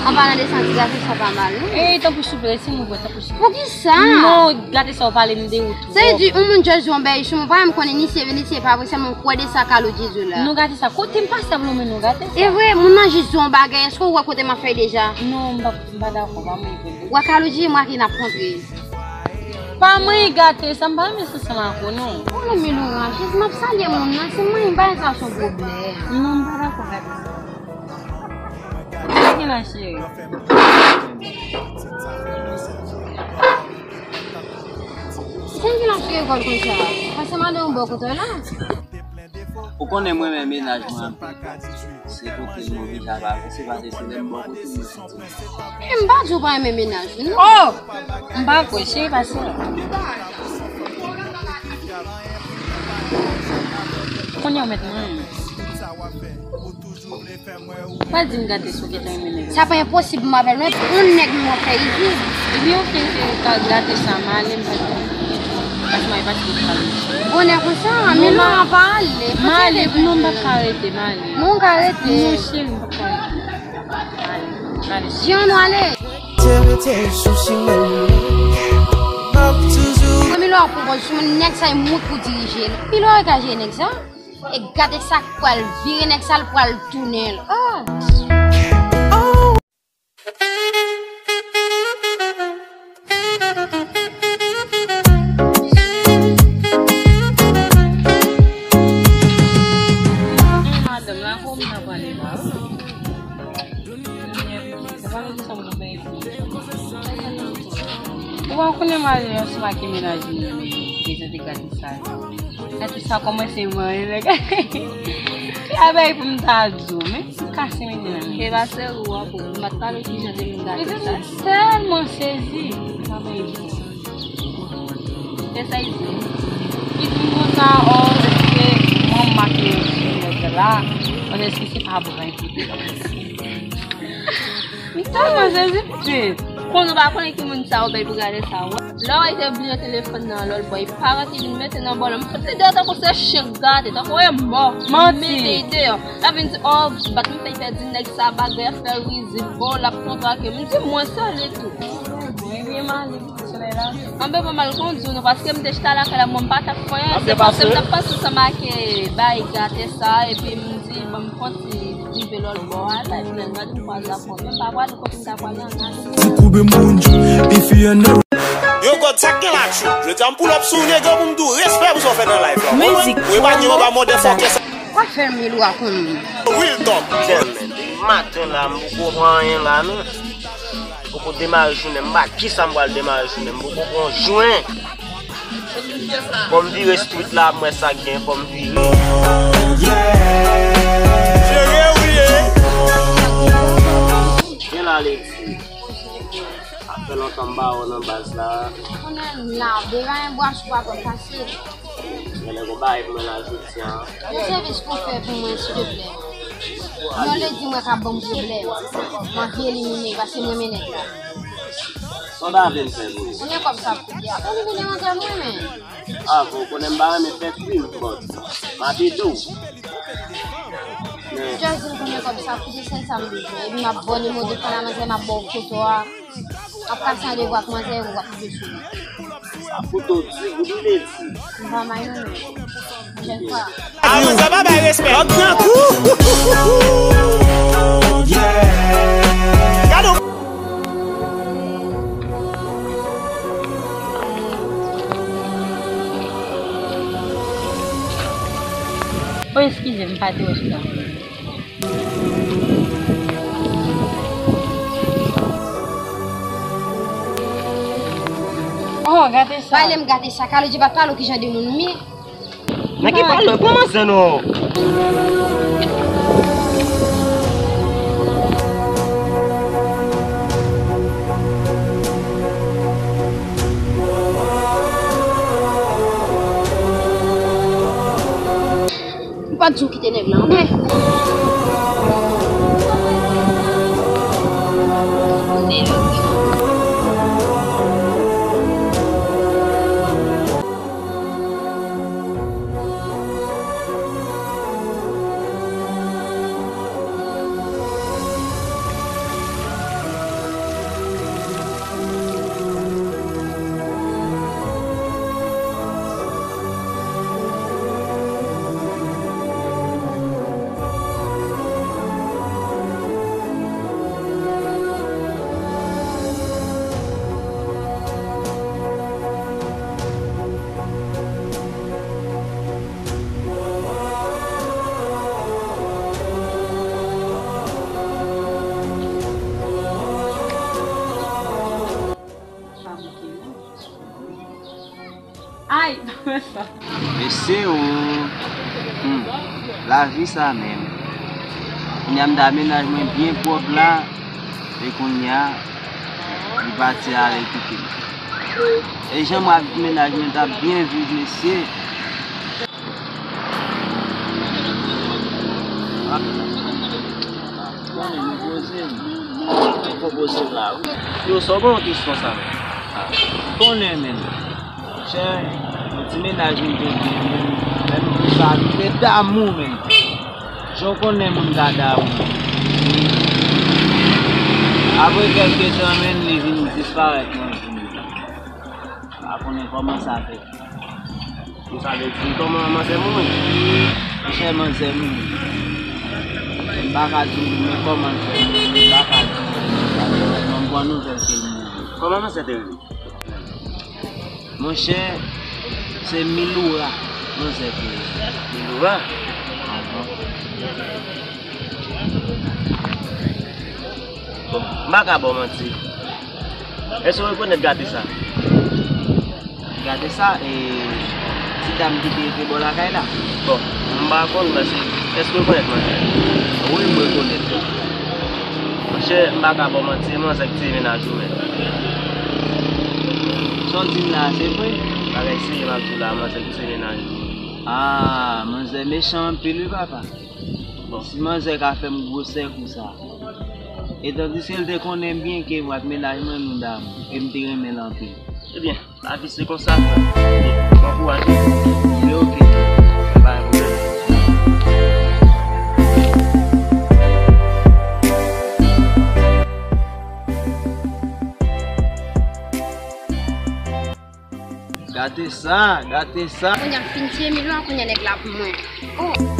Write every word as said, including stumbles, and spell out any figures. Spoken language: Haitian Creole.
An palan de sa, ti gason sa pa mal, non? Ey, tanpri souple, rete mwen, tanpri souple. Poukisa? Non, gade sa w pale m de ou twòp. Sa vle di, yon moun just di yon bèy sou mwen, pa menm konnen ni se vre, ni se pa vre, sèlman m kwè de sa Kalou di di la. Non, gade sa, kote m pase ap lonmen non, gade sa. E vre, moun nan jis di yon bagay, èske w wè kote m ap fè deja? Non, m pa, m pa dakò, pa mwen vre. Wè Kalou di, mwen ak li n ap kontre. Pa mwen gate sa, m pa renmen sa ansanm ak ou, non. Ou lonmen Loura, jis m ap salye moun nan, se mwen, bagay sa se yon pwoblèm. Non, m pa dakò gade sa. Sa gen la, cheri? Sa gen la, cheri, kòl konsa? Pase mande yon bò kote w la. Ou konnen mwen renmen mennaj mwen anpil. Se kote m oblije ap avanse, paske se lè m bò kote m, mwen santi m. E m pa di w pa renmen mennaj ou, non. Oh! M pa kwè, cheri, pase la. Kounye a w mèt mwen. Pa di m gate sou gentan renmen nèg la. Sa pa enposib, m avè l, men pou nèg mwen fè izi. Ebyen, oke, cheri, ka gate sa, m ale, m pa di. Paske m pa di pale. Bonè konsa, men non, an pa ale. M ale, non, m pa ka rete, m ale. Non, ka rete. Non, cheri, m pa ka rete. M ale, m ale. Jan nou ale. Mami, lè w pran pòz sou mwen, nèg sa e mwen pou dirije l. Pi lè w ka jere nèg sa. E gade sa k pral vire nèg sa, l pral tounen l. Oh! Madanm la, kòman w ap pale la? Ou pa konnen mari ansanm ak mennaj li prezante gade sa. Gade sa kòmanse manyen nèg. Ki bagay pou m ta di w, men m kase mennaj la. E pa sere w ap m pa t pale w kijan de moun gade sa. M tèlman sezi. Sa bay di. Fè sa isit. Li di m konsa, oh, èske manman ki sou nèg la, oh, èske se pa bran ki te. M tèlman sezi pitit. Kon nou pa konnen ki moun sa yo bay pou gade sa, wè. Lè w te bliye telefòn nan lòt bò, e paran ki vin mete nan bòlò. M fout li deyò tankou se chen k gate, tankou e mò. Manti. Mete li deyò. L ap vin di, oh, bat m fè pèdi nèg sa, bagay fè rizib, bon, l ap kontrake. M di, mwen sèl li tou. Ebyen, m ale. Anben, bon, m al kondi w non, paske m te chita lakay la, mwen m pa t ap fè anyen, se paske m t ap pase ansanm ak, eh, bay gate sa, epi m di, bon, m kontinye rive lòt bò a, la, epi lè m gade m kwaze ak kòt, m pa pral kote m ta pral nan, nan. Ti koube moun, if you know. Yo, God, sa k gen la, tchou? Jodi a, m pull up sou nèg yo pou m di w respè pou sa w fè nan live la. Mizik. Ou epa di yo pa mòdè fòkè sa. Kwa fè m, Milou a konn. Real talk. Tèlman. Depi maten la, m poko pran anyen la, non. Poko demare jounen m, m pa kisa m pral demare jounen m, poko pran jwen. Fò m vire street la, m wè sa k gen, fò m vire. Serye ou ye? Gen la, Lexi. Sa fè lontan m pa wè w nan baz la. Konnen la, devan yon bwa sou pa pase. Genlè gon bagay pou mwen la jodi a. Yon sèvis pou w fè pou mwen, silteplè. Yon ledi mwen ka ban m pwoblèm. M anvi elimine l, paske m renmen nèg la. Sa w ta vle m fè pou ou? Konbyen kòb sa ap koute a? Konbyen kòb sa ap koute a, men? Ah, bon, konnen m pa renmen fè krim, but m ap ede w. Men just di m konbyen kòb sa ap koute, sèl sa m bezwen. Epi m ap ba w nimewo telefòn a manzè, m ap ba w foto a. Ap pase randevou ak manzè, ou ap rive sou li. Sa foto di, ou vle di. M pa may non, men. Pwochèn fwa. Ah, manzè pa bay respè. Lòt nan kou. Gade. Oh, eskize m, m pa te wè sou la. Oh, gade sa. Pale m gade sa. Kalou di pa t pale w kijan de moun m ye. Nan ki pale? Pran manzè non. M pa t di w kite nèg la ankò. Mesye o, hmm, lavi sa menm. Kounye a m ta mennaj mwen byen pwòp la, e kounye a li pati ale kite m. E jan mwen ak mennaj mwen t ap byen viv, mesye. Konnen nou poze, nou fò poze la, wi. Yo, sa w gen yon kesyon sa menm? Konnen menm. Monchè, yon ti mennaj m te gen, menm, menm pou sa, li te damou menm. Jan w konnen moun ka damou. Apre kèlke tan menm, li vin disparèt nan vi m. Pa konnen kòman sa fèt. Ou sa vle di kòman manzè mouri? Monchè, manzè mouri. M pa ka di w men kòman l fè mouri, m pa ka di w. Mwen m pran nouvèl ke l mouri. Kòman manzè te rele? Monchè, se Miloura manzè te rele. Miloura? Ahàn. Bon, m pa ka ba w manti. Èske w rekonèt gate sa? Gate sa, e, ti dam ki te rete bò lakay la? Bon, m pa konn, paske èske w rekonèt manzè? Wi, m rekonèt li. Monchè, m pa ka ba w manti, e manzè ki tiye mennaj ou menm. Sa w di m la, se vre? Bagay serye m ap di w la, manzè ki tiye mennaj ou. Ah, manzè mechan anpil wi, papa. Bon. Si manzè ka fè m gwosè kou sa. E tandiske l te konnen byen ke mwen ak mennaj mwen nou damou, e m te renmen l anpil. Ebyen, lavi se konsa, frè. Ebyen, bon kouraj wi. Ebyen, oke. Pa gen pwoblèm. Gate sa, gate sa. Kounye a m fin tiye Miloura, kounye a nèg la pou mwen. Oh.